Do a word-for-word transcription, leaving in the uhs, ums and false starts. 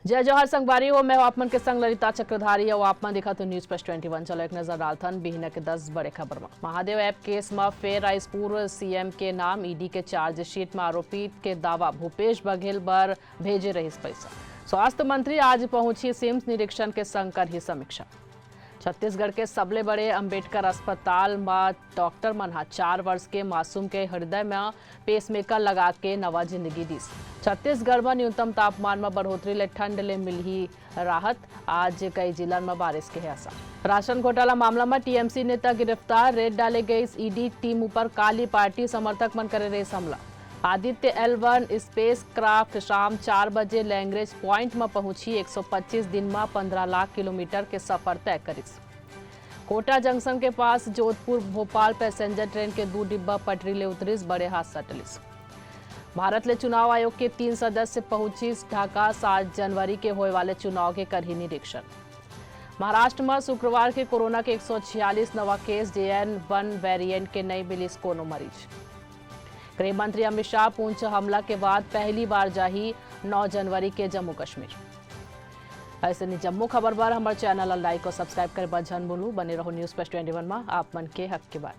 जय जोहार संगवारी हो, मैं हूं आप मन के संग ललिता चक्रधारी। अउ आप मन देखत हो News Plus twenty one। चलो एक नजर डालथन बिहना के दस बड़े खबर म। महादेव ऐप केस म फेर आइस पूर्व सीएम के नाम, ईडी के चार्जशीट म आरोपित के दावा, भूपेश बघेल बर भेजे रहिस पैसा। स्वास्थ्य मंत्री आज पहुंची SIMS, निरीक्षण के संग करही समीक्षा। छत्तीसगढ़ के सबले बड़े अंबेडकर अस्पताल म डॉक्टर मन ह चार वर्ष के मासूम के हृदय म पेसमेकर लगा के नवा जिंदगी दिस। छत्तीसगढ़ म न्यूनतम तापमान म बढ़ोतरी ले ठंड ले मिलही राहत। आज कई जिलन म बारिश के हे आसार। राशन घोटाला मामला म टीएमसी नेता गिरफ्तार, रेड डाले गइस ईडी टीम ऊपर, काली पार्टी समर्थक मन करे रहिस हमला। आदित्य एल वन स्पेस क्राफ्ट शाम चार बजे लैंग्रेज पॉइंट म पहुंची, एक सौ पच्चीस दिन म पंद्रह लाख किलोमीटर के सफर तय करिस। कोटा जंक्शन के पास जोधपुर भोपाल पैसेंजर ट्रेन के दू डिब्बा पटरी ले उतरिस, बड़े हादसा टलिस। भारत ले चुनाव आयोग के तीन सदस्य पहुंचिस ढाका, सात जनवरी के होए वाले चुनाव के करही निरीक्षण। महाराष्ट्र म शुक्रवार के कोरोना के एक सौ छियालीस नवा केस, जेएन वन वेरिएंट के नई मिलिस कोनो मरीज। गृह मंत्री अमित शाह पुंछ हमला के बाद पहली बार जाही नौ जनवरी के जम्मू कश्मीर। अइसने जम्मो खबर बर हमर चैनल ल लाइक अउ सब्सक्राइब करे बर झन भूलू। बने रहो News Plus twenty one म, आप मन के हक के बात।